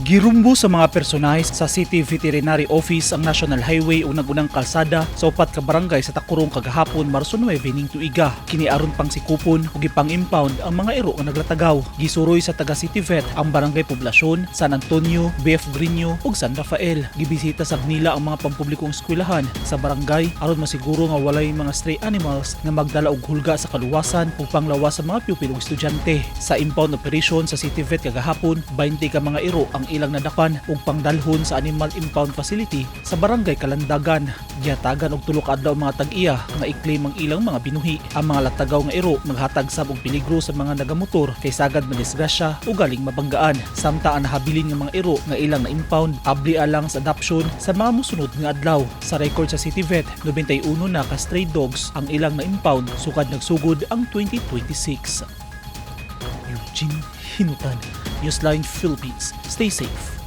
Girumbo sa mga personahe sa City Veterinary Office ang National Highway ug nag-unang kalsada sa upat ka barangay sa Tacurong kagahapon, Marso 9 ning tuiga. Kini aron pang sikupon ug ipang-impound ang mga iro nga naglatagaw. Gisuroy sa taga City Vet ang barangay Poblasyon, San Antonio, BF Griño ug San Rafael. Gibisita sab nila ang mga pampublikong eskwelahan sa barangay aron masiguro nga walay mga stray animals nga magdala og hulga sa kaluwasan ug panglawas sa mga pupil ug estudyante. Sa impound operation sa City Vet kagahapon, 20 ka mga iro ang ilang nadakpan ug pangdalhon sa Animal Impound Facility sa Barangay Kalandagan. Gihatagan og 3 ka adlaw ang mga tag-iya nga i-claim ang ilang mga binuhi. Ang mga latagaw nga iro maghatag sab og peligro sa mga nagamotor kay sagad madisgrasya o galing mabanggaan. Samtang ang nahabilin nga mga iro nga ilang na-impound, abli alang sa adoption sa mga musunod nga adlaw. Sa record sa City Vet, 91 na ka stray dogs ang ilang na-impound sukad nagsugod ang 2026. Eugene Hinutan, Newsline Philippines. Stay safe.